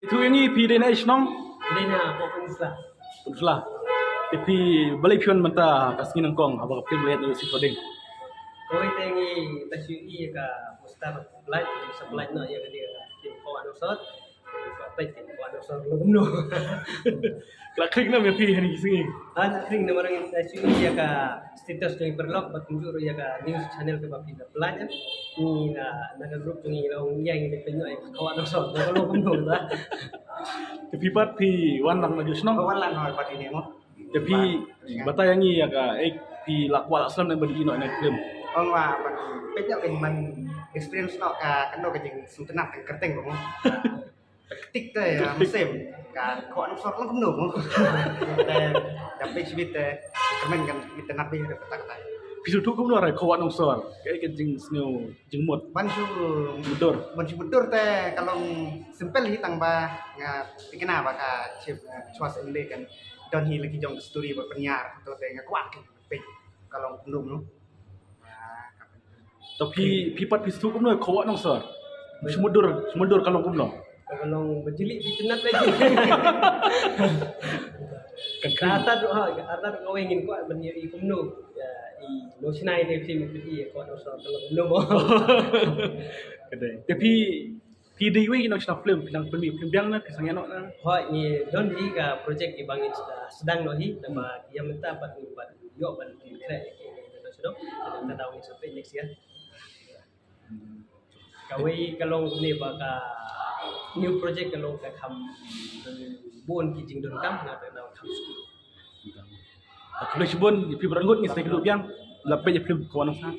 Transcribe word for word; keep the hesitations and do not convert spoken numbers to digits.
Ïathuh ïa ngi, phi dei na ei shnong? Dei na Peninsula. Peninsula. Te phi, balei phi wan mynta ka sngi nyngkong haba ka film la ïaid na Sing Fading? Kawei te ngi ta shu ïohi ïa ka poster, like, sa like noh ïa ka dei ka film Khaw Wah Nongshor. Ka peit ka Khaw Wah Nongshor long kumno. Ka la khring ne em ïa phi ha kine ki sngi? Ah, la khring namar ngi ta shu ïohi ïa ka status jong i paralok bad kumjuh ruh ïa ka news channel kaba phi la plie. Ngi na, na ka group jong ngi la ong ïa ngi peit noh ïa ka Khaw Wah Nongshor. Ka long kumno ta. Te phi pat phi wan lang naduh shnong? Wan lang hoi pat ine mo. Te phi batai ïa ngi ïa ka, eh, phi la kwah la slem ne ban ïoh ïa ka film? Ong wa ban peit ïa ka man experience noh ka kano ka jingsngewtynnat ka kyrteng mo. Tik te ïa mynsiem ka Khaw Wah Nongshor long kumno mo. Te da peit shibit te kyrmen kan itynnat bha ïa ka kata kata. Phi sngewthuh kumno re Khaw Wah Nongshor? Kaei ka jingsngew jingmut? Ban shu mutdur. Ban shu mutdur te ka long simple hi tang ba nga thikna ba ka chief, eh, Chwa Syiemlieh kan don hi la ki jong ka story ba pynïar to te nga kwah ki peit ka long kumno. To phi, phi pat phi sngewthuh kumno Khaw Wah Nongshor? Shu mutdur, shu mutdur ka long kumno? Ka long ba jylliew ba itynnat lagi. Kan khring. Artat ruh ha, artat ruh kawei ngin kwah ban ïohi kumno. Ïa i nongshna ine film phi ïa Khaw Wah Nongshor ka long kumno mo. Ka dei. Te phi, phi dei iwei i nongshna film, phi nang pynmih film biang ne, phi sangeh noh ne? Hooid, ngi don hi ka project kiba ngin sdang noh hi, naba ïa mynta pat ngi pat ïoh ban pynkhreh ïa ki nongshna film, te nangta daw ngin sa peit next year. Kawei ka long ne ba ka new project ka long ka kham bun ki jingdonkam na ka daw kham suki. Khublei shibun ïa phi baroh ngut, ngi sngewthuh biang la peit ïa film Khaw Wah Nongshor.